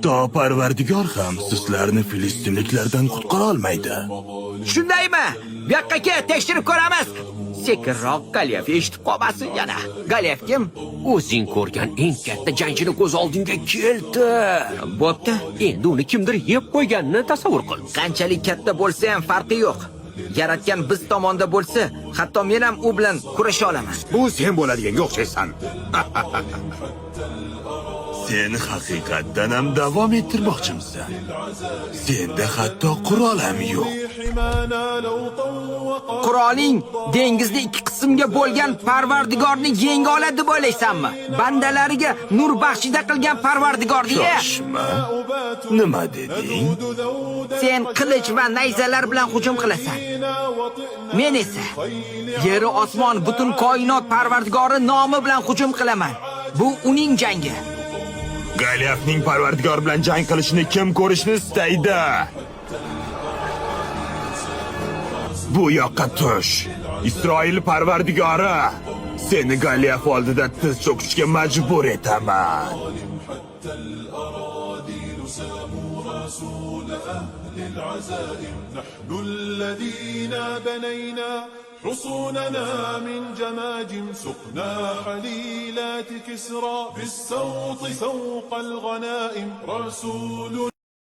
Hatto Parvardigor ham sizlarni filistinliklardan qutqara olmaydi. Shundaymi? Bu yoqqa kel, tekshirib ko'ramiz. Sekinroq, Golyaf eshitib qolmasin yana. Golyaf kim? O'zing ko'rgan eng katta jangchini ko'z oldingga keltir. Bo'pti. Endi uni kimdir yeb qo'yganini tasavvur qil. Qanchalik katta bo'lsa ham farqi yo'q. Yaratgan biz tomonda bo'lsa, hatto men ham u bilan kurasha olaman. Bu sen bo'ladiganga o'xshaysan. Sen haqiqatdan ham davom ettirmoqchimisan? Senda hatto qurol ham yo'q. Quroling dengizni ikki qismga bo'lgan Parvardigorni yenga oladi deb o'ylaysanmi? Bandalariga nur baxshida qilgan Parvardigorni. Shoshma. Nima deding? Sen qilich va nayzalar bilan hujum qilasan. Men esa yeru osmon butun koinot Parvardigori nomi bilan hujum qilaman. Bu uning jangi. Golyafning Parvardigor bilan jang qilishini kim ko'rishni istaydi? Bu yoqqa tush. Isroil Parvardigori, seni Golyaf oldida tiz cho'kishga majbur etaman. نحن الذين بنينا حصوننا من جماجم سقنا حليلات كسرى بالسوط سوق الغنائم رسول.